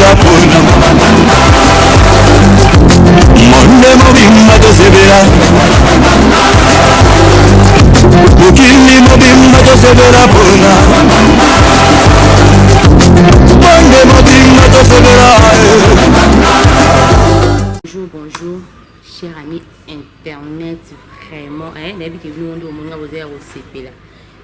Tosepela mpona monde mobimba, tosepela mokili mobimba, tosepela mpona monde mobimba, tosepela. Bonjour, bonjour, cher ami internet. Vraiment, hein, nayebi ke bino nde omoninga boza ya kosepela.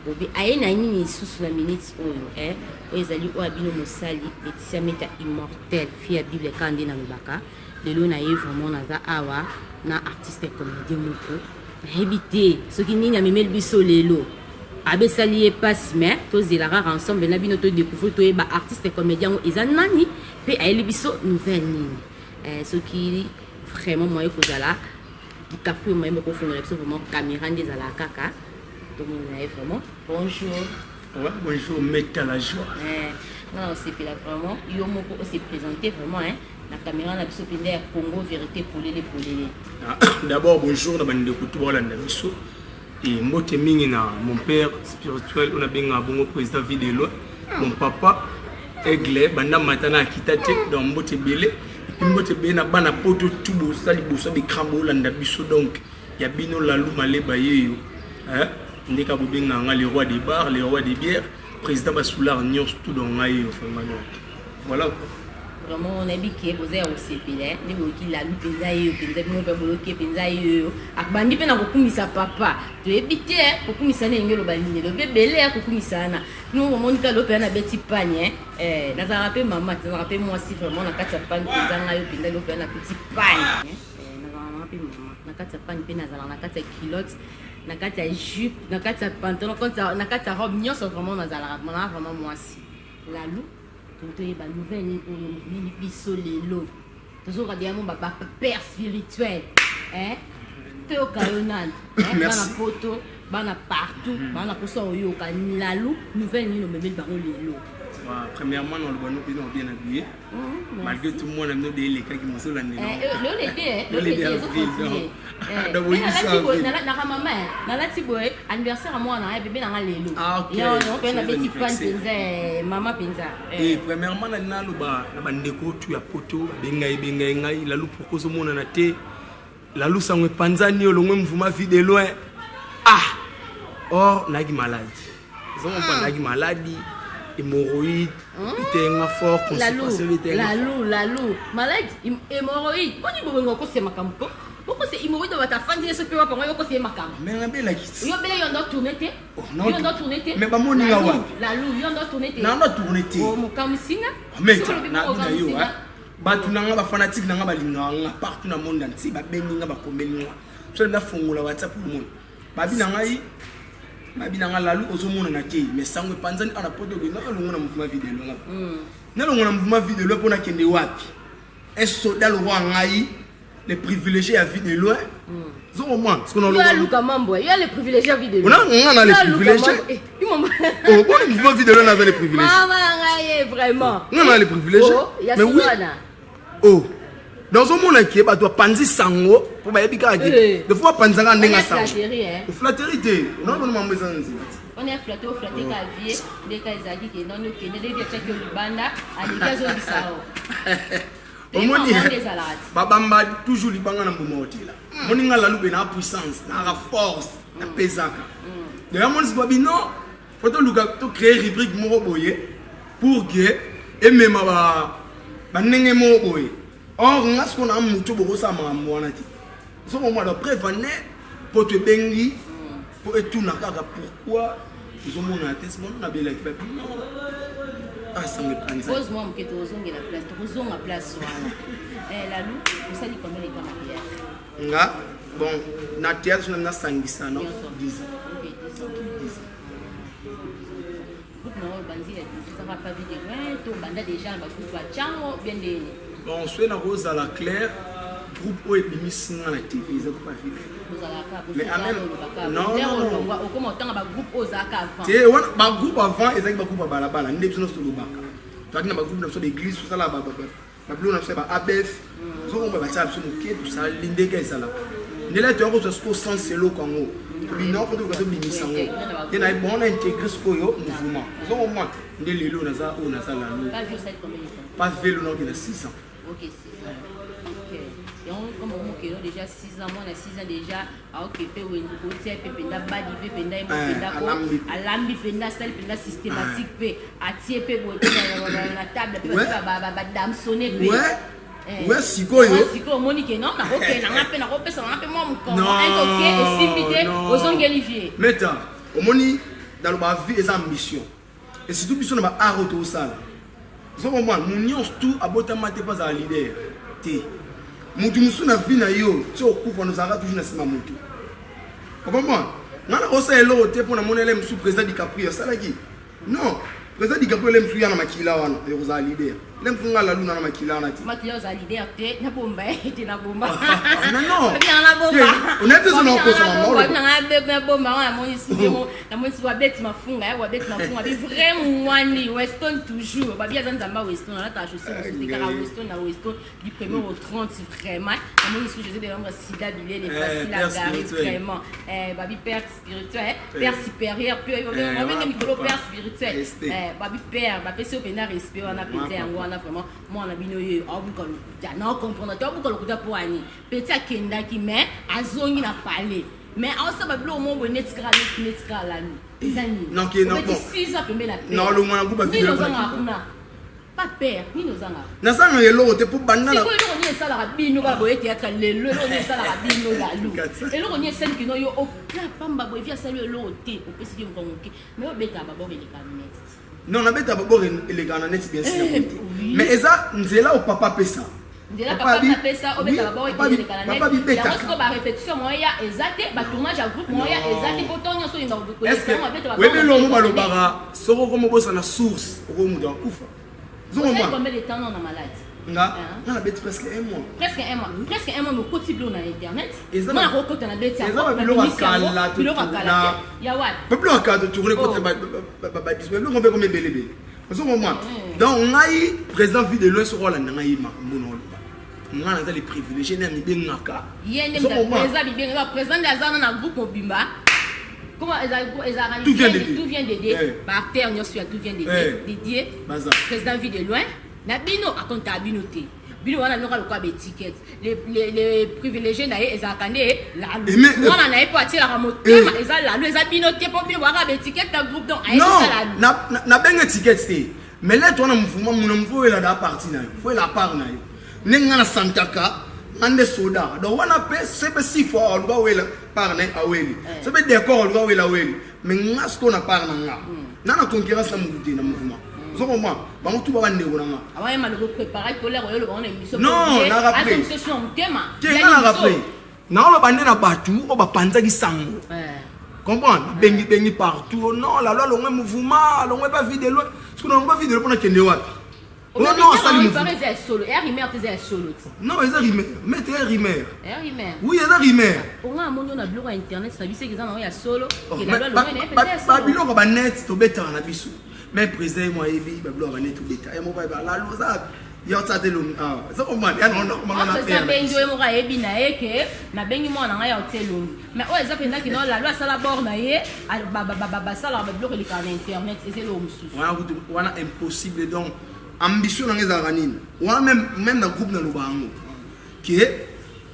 Bobi aye na nini lisusu na minute oyo, hein? Oyo ezali oyo ya bino mosali Laetitia Meta Immortel, fille ya Bible. Kaka nde nalobaka lelo na ye, vraiment naza awa na artiste comédien moko, nayebi te soki nini amemeli biso lelo. Abesali ye mpasi, mais tozela kaka ensemble na bino, todécouvrir, toyeba artiste comédien yango eza nani mpe ayeli biso nouvelle nini. Soki vraiment moye kozala dicaprio, moye bokofungola biso vraiment caméra nde ezalaka kaka tomona ye. Vraiment bonjour. Ouais, bonjour, Meta la joie. Nga na osepela vraiment yo moko ose présenter vraiment, hein, na caméra na biso mpenza ya Congo Vérité Polele Polele. Ah, d'abord, bonjour na bandeko tu bolanda biso. Et mbote mingi na mon père spirituel, on a benga bongo président Videlo, mon papa Aigle, banda matana akita te, donc mbote ebele. Et puis mbote ebele na bana poto tu bosali boso d'écran bolanda biso, donc ya bino Lalu Maleba yeyo. Hein? Ndeka bobenga nga le roi des bars, le roi des bières, président Basoular nyonso tout, donc ngai yo vraiment, donc voilà quoi. Vraiment nayebi ke boza ya kosepela nde boyoki Lalu mpenza yeyo mpenza, bino mpe boyoki mpenza yeyo abandi mpe na kokumisa papa. Toyebi te kokumisa na elingi oloba nini, elobi ebele ya kokumisa wana. Bino bomoni kaka lelo mpenza nabeti pagne. Nazalaka mpe mama, nazalaka mpe mwasi. Vraiment na kati ya pagne mpenza ngai yo mpenza lelo mpenza natuti pagne. Nazalaka mpe mama na kati ya pagne, mpe nazalaka na kati ya culotte, na kati ya jupe, na kati ya pantalon, na kati ya robe nyonso. Vraiment nazalaka nazalaka vraiment mwasi. Lalu, toyeba nouvelle nini oyo omemeli biso lelo. Tozoka deya mo bapère spirituel, toyoka yo nani. Bana poto, bana partout, bana posa oyoka Lalu, nouvelle nini omemeli bango lelo? Premièrement, naloba no bino bien habillé malgré tout. Mwana bino de elekaki mozolandela. Naka mama nalati boye anniversaire ya mwana ya bebe nanga lelo mpe nabeti pan mpenza, mama mpenza. Premièrement, nali naloba na bandeko tu ya poto babengai bengai ngai: "Lalu, pourquoi ozomonana te? Lalu, sango epanzani, olongwe mouvement Vie de Loin." Ah, or nayaki maladi, ozomompa, nayaki maladi, hémorroïde itenga fort. Constipation. Lalu, Lalu, maladi hémorroïde, boni bobenga okosia makambo po bokosia hémorroïde? Bato afandi ye soki mpe wapango yo okosia ye makambo. Mais nabelaki. Yo bele, yo ndo tourne te, yo ndo tourne te. Mais bamoninga wapi? Lalu, yo ndo tourne te. Nando tourne te. Mokamusinga. Meta na yo, bato na nga, bafanatike na nga balingaka nga partout na monde entier, babengi nga, bakomeli nga. So nafongola WhatsApp, omona babi na ngai, babi na nga: "Lalu, ozomonana te, mais sango epanzani awa na poto." Okende nalongo na mouvement Vie de Loin, nalongo na mouvement Vie de Loin mpo nakende wapi? Un soldat lokwa ngai, le privilégié ya Vie de Loin, ozomomona. Aluka mambo yo, le privilégié ya Vie de Loin, nga na le privilégié. Oh, bon, mouvement Vie de Loin naza le privilégié. Mama na ngai ye, vraiment. Nga na le privilégié. Mais oui, oh, donc ozomona ke bato bapanzi sango mpo bayebi kaka ke des fois bapanzaka ndenge sango oflatterie te. Onaona mambo eza nzela. Wana ya flatte, oflatte ka vie ndeka ezalaki ke nani okende nde vie atiaki yo libanda, aleki azobisa o. Omoni, babamba toujours libanga na mbuma otela. Omoni nga Lalu na puissance, naka force, napesaka. Donc yamoni sikoyo bino faut toluka tocréer rubrique moko boye pour que emema bandenge moko boye. Or nga sikoyo na motu bokosala makambo wana te. Ozokomona, donc preuve ane po toebengi po etuna kaka pourquoi ozomona te. Sikoyo nabelaki, babino asango epanza. Pose mwa moke, tozongela place, tokozonga place wana. Lalu, osali combien de temps na théâtre? Nga, bon, na théâtre so nasangisa no 10 ans. Ok, 10 ans. 10 ans. Groupe na oyo banzi ya liboso ezaka pa Vie de Loin to banda déjà na bagroupe ya Tiango bien ndeni? Bon, soki nakozala clair, groupe oyo ebimisi nga na TV eza groupe ya Vie. Ozalaka Mais non, non, non. Okoma otanga bagroupe oyo ozalaka avant? Te, wana bagroupe avant ezalaki bagroupe ya balabala nde biso nyonso tolobaka. Toyaki na bagroupe na biso d'église, tosala babiloko na biso ya ba abf, ozokomba, batiaka biso moke, tosali ndenge ezalaka ndele toya kozwa siko sens eloko yango. Bino faut toluka tobimisa yango nde na bon na intégrer sikoyo mouvement. Ozokomona nde lelo naza oyo naza lalo. Pas vieux, ça combien de temps? Pas velo, naokenda 6 ans. Ok, 6 ans. Ok. Yango comme omokelo déjà 6 ans, mwana 6 ans déjà aoke mpe wenze kotia mpe mpenza badive mpenza ye mpenza ko alambi. Alambi mpenza, asali mpenza systématique mpe atie mpe boye mpe na table mpe badamsonne mpe. Ouais, sikoyo. Sikoyo omoni ke non, nakokende nanga mpe nakopesa nanga mpe mwa mokongo. Non, oke, esimbi te. Non. Ozongeli vie. Meta omoni, naloba vie eza ambition et surtout biso na baart oyo tozosala. Ozokomona mu nyonso tu abotama te mpo azala leader te. Mutu mosusu na vie na yo ti okufa nozalaka toujours na nsima motu. Okomona nga na kosala eloko te mpo namona ele mosusu président Dicaprio asalaki. Non, président Dicaprio ele mosusu ya na makila wana ya kozala leader, ele mosusu nga laluna na makila wana te. Makila oza leader te, nabomba ete nabomba. Non, non. Babinanga nabomba. Te, onayebi te so na okosa mama oloba. Babinanga nabomba wana, namoni suki, namoni suki wabeti mafunga ya wabeti mafunga bi vrai mwani Weston toujours. Babi aza nzamba Weston, alataka chaussure mosusu te, kaka Weston na Weston du premier au 30. Vraiment, namoni suki José de Londres, sida bilele facile à père garer. Spirituel. Vraiment, babi père spirituel, père supérieur pe babenge wana mikolo papa. père spirituel. Respect. Babi père bapesi yo mpenza respect wana mpenza. Yango wana vraiment mwana bino ye aobuka lokuta na ocomprendre te. Aobuka lokuta mpo ani petit akendaki mais azongi na palais, mais aosala babiloko moko boye neti kaka neti kaka lami eza nini? Non, ke- non, Obeti bon. 6 ans pembe na père. Non, longwa na groupe ya Nini video ozangaka kuna. kuna pa père? Nini ozangaka? Nazangaka eloko te mpo banda na Sikoyo eloko nini esalaka bino kaka boye théâtre lelo? Eloko nini esalaka bino lalu? Katsa. Eloko nini esali kino yo oka pamba boye? Vi asali yo eloko te, opesi yo mokongo ke mais obetaka babord eleka net. Non, nabeta babord elekaka na neti, bien sûr. Te. Oui. Mais eza nzela oyo papa apesa. Nzela Papa papa apesa, obetaka oui, babord eleka na papa net. Yango bibetaka. sikoyo barépétition moya eza te, batournage ya groupe moya Non. eza te, po ntongo nyonso olinga Est ce que oyebi elongo balobaka soki okomobosa na source, okomoto akufa? Ozomona. Combien de temps na malade? Nga Hein? nga nabeti presque un mois. Presque un mois, presque un mois, mais okoti bilo na internet. Eza mwana kokota na beti. Eza babiloko ya kala. Biloko ya kala te ya wapi? Babiloko ya kala totourne. Oh. Kote biloko mpe komi ebelebele, ozomona. Donc ngai président Vie de Loin, soki olanda ngai makambo na oloba, ngai naza le privilégié nde amibengaka. Ye nde Ozomona? Président bibenga président nde aza wana na groupe mobimba. Comment ezalaka? Tout vient de Dieu. Tout vient de Dieu. Baacteur nyonso ya Tout vient de Dieu, Didier Baza. président Vie de Loin na bino akontaka bino te. Bino wana biloko lokola baétiquette, les privilégié na ye ezalaka nde lalu. Mwana na ye mpo atielaka motema eza lalu, eza bino te, mpo bino bwaka baétiquette na groupe. Donc ayebisa lalu. Non, nabenga étiquette te, mais lettre wana mouvement muna fo oyela da parti na yo, fo oyela part na yo. Ndenge nga nasantaka nga nde soda, donc wana mpe se mpe six fois aluka awela part na ye, aweli so mpe décor aluka awela, aweli. Mais nga sikoyo na part na nga na concurrence na motu te na mouvement. Ozo comprendre? Bango tu ba bandeko na nga. Awayema loko préparé kolere oyo oloba wana émission. Non, na rappelé. Azo na motema. Te, nga na rappelé, naoloba nde na bato oyo bapanzaki sango. Comprendre, babengi bengi partout. Oh non, lalo alongwe mouvement, alongwe pa Vie de Loin. Soki nalongwe pa Vie de Loin mpona kende wapi? Oh non, asali mouvement. Eza ya solo, eya rumeur te, eza ya solo ti. Non, eza rumeur, mais te rumeur. Eya rumeur. Oui, eza rumeur. Onga amoni yo na biloko ya internet na biso eza nango ya solo. Oh, ke lalo alongwe na ye mpenza ya solo. Babiloko banet tobetaka na biso, mais président ye mo ayebi babiloko banet tobeta ye moko ayeba lalo oza ya otsa te elongi awa. Eza komana ya président abengi oyo moko ayebi na ye ke nabengi mwana na ngai ya otie elongi, mais oyo eza mpenza kino lalo asala bord na ye, basalaka babiloko elekaka na internet, eza eloko mosusu. Wana kutu wana impossible. Donc ambition nanga ezalaka nini wana? Même na groupe naloba yango ke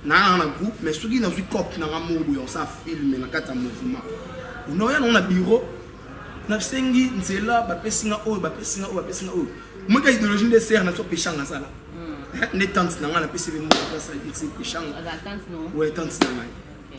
nayaka na groupe, mais soki nazwi cope nanga moko boye osala film na kati ya mouvement, naoya nango na bureau, nasengi nzela, bapesi nga oyo, bapesi nga oyo, bapesi nga oyo. Moka idéologie nde sere na so peshanga asala nde tante na ngai napesi be moko place ya peshanga. Aza tante no? Ouais, tante na ngai.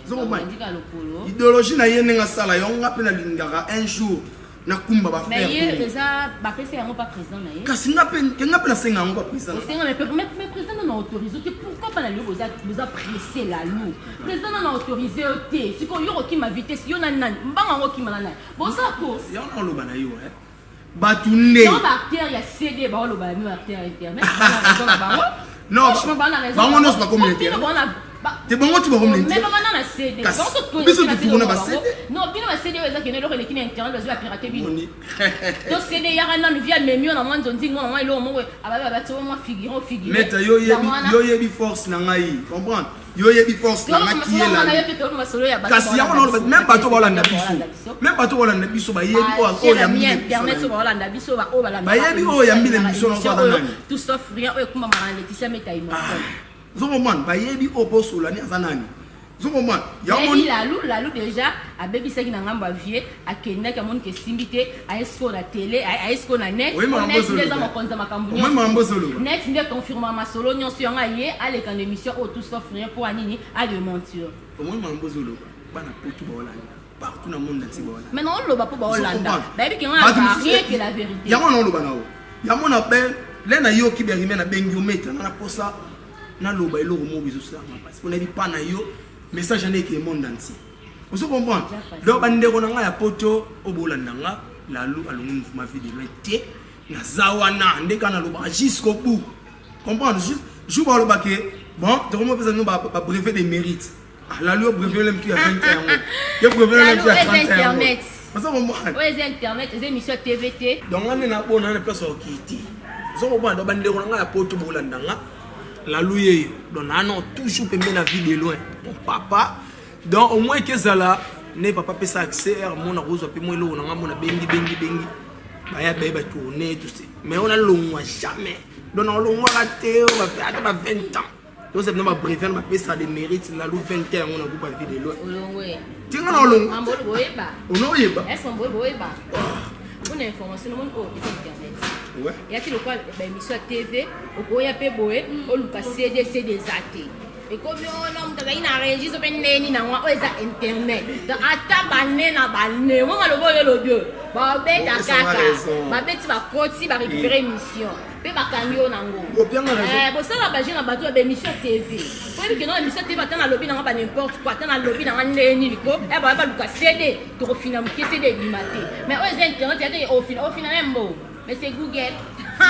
Ozomona Ndika lokolo. idéologie na ye ndenge asala yango, nga mpe nalingaka un jour nakumba. Mais ye Bafrère eza bapesi yango pa président na ye. Kasi nga mpe ke nga mpe nasenga yango pa président. Osenga, mais président nana autorise te. Pourquoi pas na lelo boza pressé? Lalu président nana autorise yo te. Sikoyo yo kokima vitesse yo na nani? Mbanga yango okima na nani? Bosala course. Yango na oloba na yo, bato nde yango baacteur ya CD baoloba bino acteur ya internet bana raison na bango. Non, Franchement, bana raison. Bango nyonso bakomi Po internet. bino bona. Te bango ti bakomi Mais bavanda na CD. Kasi, Bango to- biso na totourna CD ba bango. CD. Non, bino ba CD oyo eza kende eloko eleki na internet, bazwi bapirate bino. Moni. To CD yaka nanu vi amemi yo na mwa nzonzi ngo na mwa eloko moko ababi babati yo mwa figurant figuré. Maître, yo yebi, yo yebi force na ngai, comprendre? Yo yebi force na ngai qui est là. Kasi yango na même bato balanda biso. Même bato balanda biso bayebi oyo oyo ya mine internet so balanda biso ba oyo balanda. Bayebi oyo ya mine émission na oyo nani. Tout sauf rien oyo kumba mara Laetitia Meta immortel. Zongomana bayebi oyo mpo solani aza nani. Zongomana yango lalu lalu déjà abebisaki na ngambo ya vie, akendaki amoni ke esimbi te, aye sikoyo na télé, aye sikoyo na net. Oui, makambo Net nde eza ozoloba. mokonzi ya makambo Omoni makambo ozoloba. Net nde confirma masolo nyonso yango aye aleka na émission oyo tout sauf rien mpo anini adementure. Omoni makambo ozoloba, bana poto baolanda partout na monde entier baolanda. Mais na oloba mpo baolanda bayebi ke Bato nga mosusu- rien que la vérité. Yango na oloba na yo, yango na be le nayoki berime nabengi yo meta na naposa naloba eloko moko ezosalanga mpasi mpo nayebi pa na yo message wana eke monde entier, ozo comprendre? Donc bandeko na ngai ya poto oyo bolanda nga, Lalu alongi mouvement Vie de Loin te, naza wana nde kaka nalobaka jusqu'au bout, comprendre? Jour balobake bon, tokomopesa bino babrevet de mérite. Ah, Lalu yo brevet ole motu ya 20 yango, yo brevet ole motu ya Lalu, eza 30 yango. internet. Ozo comprendre? Oyo eza internet, eza émission ya TV te. Donc nga nde nabona na place okei te, ozo comprendre? Donc bandeko na ngai ya poto bolanda nga, Lalu yeyo, donc nano toujours pembe na Vie de Loin, mon papa. Donc au moins kezala ne papa apesa accès r mona kozwa mpe mwa eloko na ngai, mona bengi bengi bengi baya baye batourne tout ça, mais on alongwa jamais. Donc naolongwaka te oyo ata ba 20 ans toza bino babrevet na bapesa de mérite Lalu 20 ans yango na groupe ya Vie de Loin. Olongwe. Tinga na olongwa. Mambo oyo boyeba. Onoyeba. Est-ce que mambo oyo boyeba mpona information nomoni oyo eza internet? Eyaki lokola baémission ya TV, okoya mpe boye oluka CD, CD eza te, ekomi ono moto azalaki na registre mpe ndeni nango oyo eza internet. Donc ata bane na bane mo maloba oyo olobi oyo babeta Opesanga kaka raison. Babeti, bakoti, barécupéré émission mpe bakangi yo nango. Opianga raison. Eh, bosala baje na bato ya baémission ya TV, oyebi ke no émission ya TV, ata nalobi nanga ba n'importe quoi, ata nalobi nanga ndenge nini ko e baya baluka CD, tokofina moke, CD ebima te. Mais oyo eza internet, ya te ofina ofina na mbo, mais c'est Google.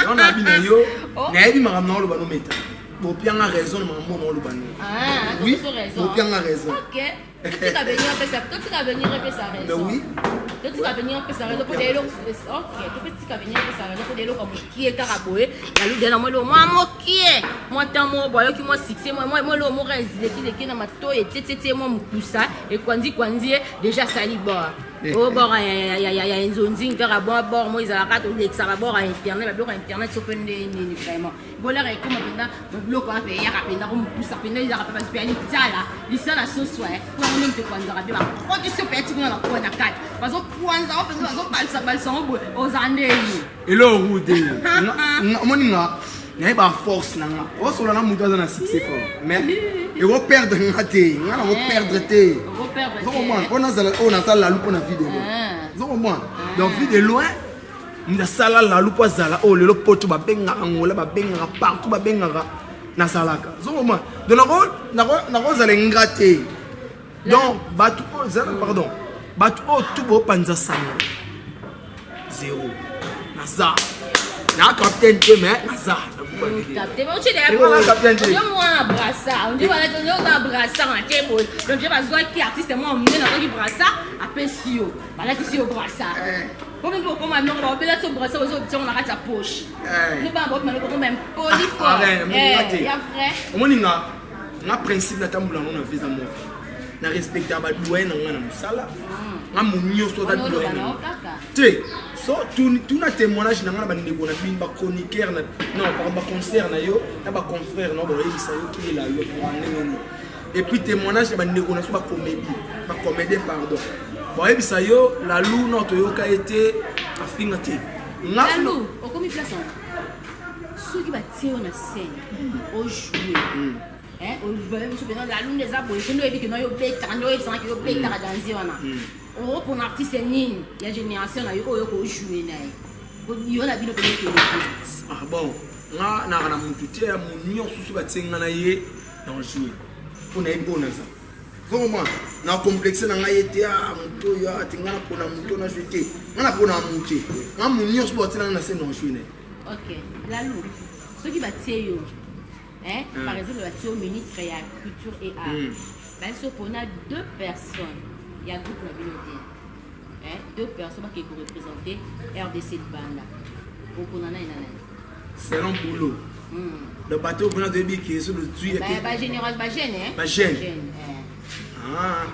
Yango nayebi na yo. Oh. Nayebi makambo na oloba no meta, bopianga raison na makambo na oloba no. Ah, Oui, topesa raison. bopianga raison. Ok, totika venir apesa, totika venir apesa raison. Mais oui. Totika venir apesa raison mpo eloko. Ok, totika venir apesa raison mpo eloko ya mokie kaka boye nalude na mwa eloko mwa mokie, mwa temps moko boye ayoki mwa succès, mwa eloko moko ezilekileki na matoyi, etietietie mwa mokusa ekwanzi-kwanzi ye déjà asali bord oyo bord ya nzonzi kaka bord bord mo ezalaka tolekisaka bord ya internet, babiloko ya internet so mpe nde nini vraiment bolaka ekoma mpenza biloko wana mpe eyaka mpenza komokusa mpenza ezalaka mpe bazwi mpe ya litala lisala soswa mpona ngo nde moto ekwanzaka mpe bakotisi mpe yati kuna na kwa na kati bazokwanza ngo mpenza bazobalisa balisa ngo boye oza ndeni. Eloko te, omoni nga nayeba force na nga, osola na moto aza na succès fort, mais ekoperdre nga te, nga nakoperdre te. Okoperdre te. Ozokomona mpo nazala oyo naza Lalu mpo na Vie de Loin. Ozokomona? Donc Vie de Loin moto asala Lalu mpo azala oyo lelo poto babengaka Ngola, babengaka partout, babengaka nazalaka. Ozokomona? Donc nakozala nga te. Donc bato oyo zala, pardon, bato oyo tu bopanza sango zéro, naza na capitaine te, mais naza na groupe ya Vie de Loin. Capte Nga capitaine te. yo mwana brassard onde wana te oza brassard na te boye, donc je bazwaki artiste mwa monene, azwaki brassard, apesi yo, balatisi yo brassard po mpe okoma noko baobela so brassard ozotiango na kati ya poche. No bana baobima noko okoma impoli fort. Arrête, moninga te. Ya vrai. Omoni nga, nga principe natambola yango na vie eza moko, na respectaka badoyen na nga na mosala nga mo nyonso aza Wana oloba doyen na na yo nga. Kaka Te so tuna témoignage na nga na bandeko na bino bachroniqueur na non pardon, baconcert na yo na baconfrère na yo bakoyebisa yo kiyela yo ndenge nini. Et puis témoignage ya bandeko na so bacomédie, bacomédien pardon, bayebisa yo Lalu no toyoka ye te afinga te nga. Lalu okomi place yango soki batie yo na scène ojoue biso mpenza Lalu nde eza boye mpe nde oyebi ke no yobetaka nde oyebisangaki yobetaka danse wana okopona artiste nini ya génération na yo oyo okojoue na ye yo na bino pene ekende? Ah bon, nga naka na motu te ya mo nyonso so batie nga na ye na joue mpo nayebi oyo naza vraiment na complexe na ngai ye te. A motu oyo ate nga napona motu oyo na joue te, nga napona motu te, nga mo nyonso batie nanga na se na joue na ye. Ok Lalu, soki batie yo Hein? Par exemple, batie yo ministre ya culture et art. Bayebisi yo mpona deux personnes ya groupe na bino te. Hein? Deux personnes bakei koreprésente RDC libanda. Okona nani na nani? Selon boulot. Donc bato oyo mpona toyebi ke so lozwi bagénéral, bajeune, hein? Bajeune. Jeune, eh. Ah.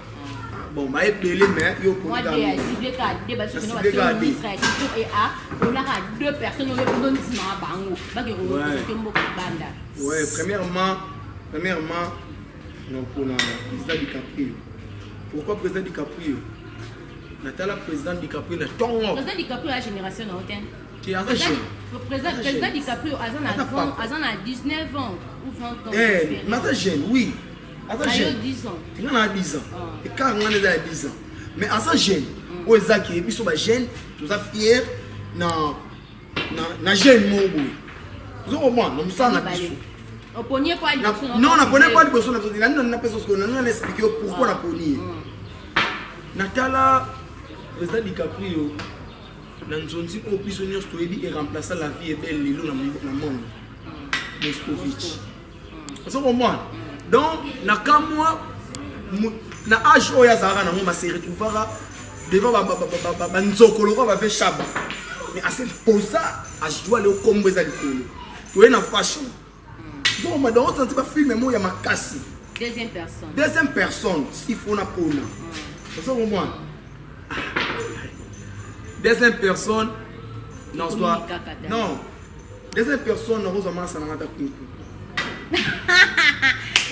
Bon, baebele, mais yo Moi, deux, ciblé ka deux, parce que Ciblé kaka deux. Ministre ya culture et art, onaka deux personnes oyo mpona ndima bango bakei koreprésente mboka libanda. Ouais, premièrement, non, mpona président DiCaprio. Pourquoi président DiCaprio? Natala président DiCaprio na ntongo. Président DiCaprio ya génération na yo te. Ti aza jeune. Président Aza président jeune. DiCaprio aza na Aza 20 papa. Aza na 19 ans ou 20 ans. Eh, mais aza jeune, oui, aza Na yo jeune. 10 ans. Nga na 10 ans. Ah. Écart nga na eza ya 10 ans, mais aza jeune oyo ezaki biso bajeune toza fier na jeune moko boye, ozokomona na mosala na biso. Oponi po liboso na Non, naponi pa liboso na biso. Nani napesa sikoyo? Nani na explique yo pourquoi naponi ye? Natala président DiCaprio na nzonzi oyo biso nyonso toyebi eremplaça La vie est belle lelo na monde, Moscovitch, ozokomona. Donc nakamwa na age oyo azalaka nango, base retrouvaka devant banzoko lokola bave shaba, mais asemposa ajoua leo kombo eza likolo. Toye na fashion, ozokoma. Donc osanti bafilme moko ya makasi. Deuxième personne. Deuxième personne, s'il faut na pona, ozokomona, deuxième personne nazwa Ekomi kaka te. Non, deuxième personne nakozwa masa nanga ta kwinku.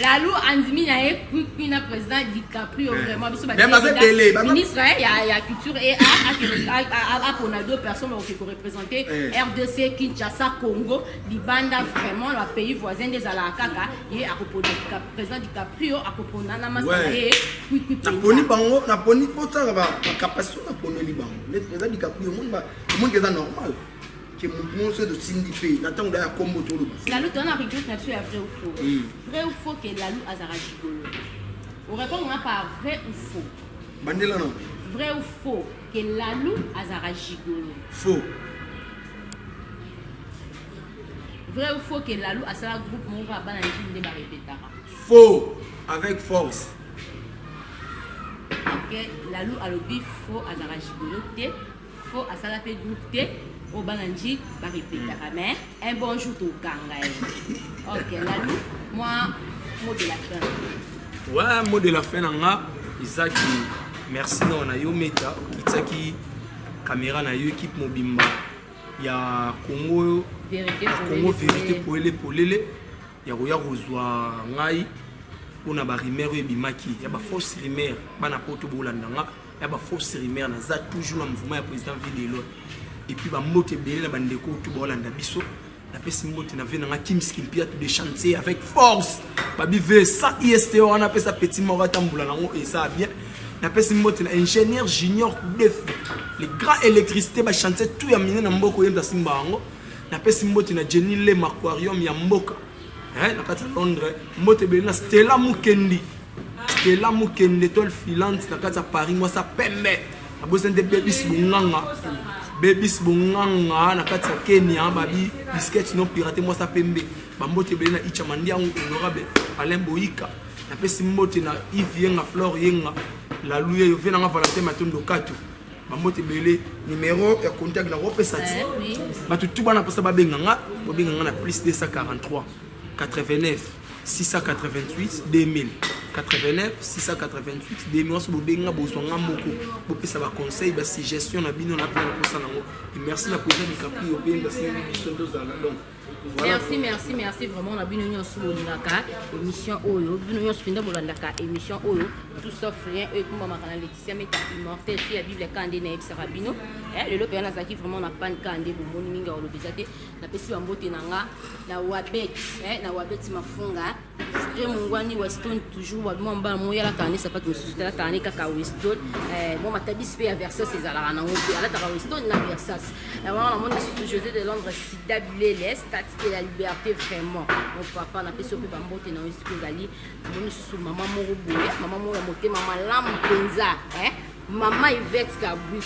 Lalu andimi na ye kwikwi na président DiCaprio, vraiment biso. Mais baza ebele, Ministre ya culture et art apona deux personnes bakoki koreprésente RDC Kinshasa, Congo libanda, vraiment na pays voisin nde ezalaka kaka ye akopona président DiCaprio, akopona na masa na ye kwikwi. Naponi bango, naponi po tala bacapacité naponeli bango. Neti président DiCaprio, omoni, omoni eza normal ke motu nyonso totindi mpe na ntango da ya kombo toloba. Lalu, toza na rubrique na biso ya vrai ou faux. Vrai ou faux ke Lalu azalaka gigolo? Orépondre nga par vrai ou faux. Bandela na. Vrai ou faux ke Lalu azalaka gigolo? Faux. Vrai ou faux ke Lalu asala groupe moko ya bana njili nde barepetaka? Faux avec force. Ok, Lalu alobi faux, azalaka gigolo te, faux, asala mpe groupe te oyo bana nji barepetaka. Mais un bon jour tokanga ye. Ok Lalu, moi, mot de la fin. Ouais, mot de la fin na nga ezaki merci nao na yo Meta, okitiaki caméra na yo, équipe mobimba ya Congo Vérité ya Congo Polele. Vérité polele polele ya koya kozwa ngai mpona barumeur oyo ebimaki ya bafausse rumeur. Bana poto bolanda nga, ya bafausse rumeur. Naza toujours na mouvement ya président Videlo. Et puis bambote ebele na bandeko oyo to baolanda biso. Napesi mbote na ve nanga Kims Kimpiatu de chantier avec force, babi ve sans ist wana apesa petit moko atambola nango, eza bien. Napesi mbote na ingénieur Junior Kudef, le grand électricité, bachantier tout ya minene na mboka oyemba simba yango. Napesi mbote na Jenny Lem, aquarium ya mboka, eh, na kati ya Londres. Mbote ebele na Stella Mukendi, Stella Mukende, étoile filante na kati ya Paris, mwasa pembe. Nabosani te Bebis Bonganga, Bebis Bonganga na kati ya Kenya, babi biscuit non pirate, mwasa pembe. Bambote ebele na Icha Mandiango, honorable Alain Boyika. Napesi mbote na Yves Yenga, Flore Yenga, Lalu yeyo ve nanga Valentin Matondo Kato. Bambote ebele. Numéro ya contact nakopesa ti bato tu bana mposa babenga nga, bobenga nga na plus 243 89 688 2000, 89 688 2000. Waso bobenga, bozwa nga moko, bopesa baconseil, basuggestion na bino na mpena na posa nango. Et merci na président Dicaprio mpe basengi biso tozala. Donc voilà. Merci, merci, merci vraiment na bino nyonso bolingaka émission oyo, bino nyonso mpenza bolandaka émission oyo, Tout sauf rien, oyo ekumbamaka na Laetitia Meta Immortel, fi ya Bible. Ka nde nayebisaka bino. Lelo mpenza nazalaki vraiment na pane, ka nde bomoni mingi ya koloba eza te. Napesi bambote na nga na Wabet, na Wabet Mafunga, vrai mongwani Weston, toujours mwa mbala moyalaka nde sapato mosusu te, alataka nde kaka Weston. Mwa matabisi mpe ya Versas ezalaka nango mpe alataka Weston na Versas wana. Namoni lisusu José de Londres, Sida Bilele, Statue de la Liberté, vraiment mon papa, napesi yo mpe bambote na yo esika ezali. Namoni lisusu mama moko boye, mama moko ya motema malamu mpenza, mama Ivete Kabwi.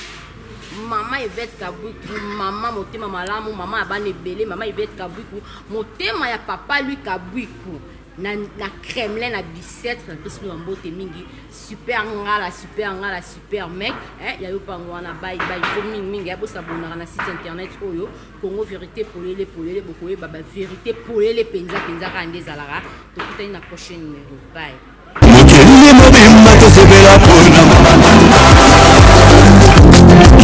Mama Yvette Kabwiku, mama motema malamu, mama ya bana ebele, mama Yvette Kabwiku, motema ya papa lui Kabwiku. Na, na Kremlin na Bicêtre, napesi bino bambote mingi. Super ngala, super ngala, super mec, eh, ya yo pango wana bye bye fo mingi mingi ya bosabonaka na site internet oyo Congo Vérité polele polele, bokoyeba ba vérité polele penza penza kaka nde ezalaka. Tokutani na prochain numéro. Bye. Mokili mobimba tosepela mpona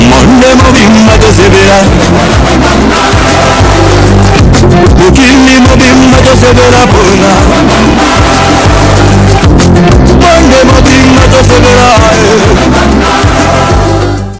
monde mobimba tosepela mokili mobimba tosepela.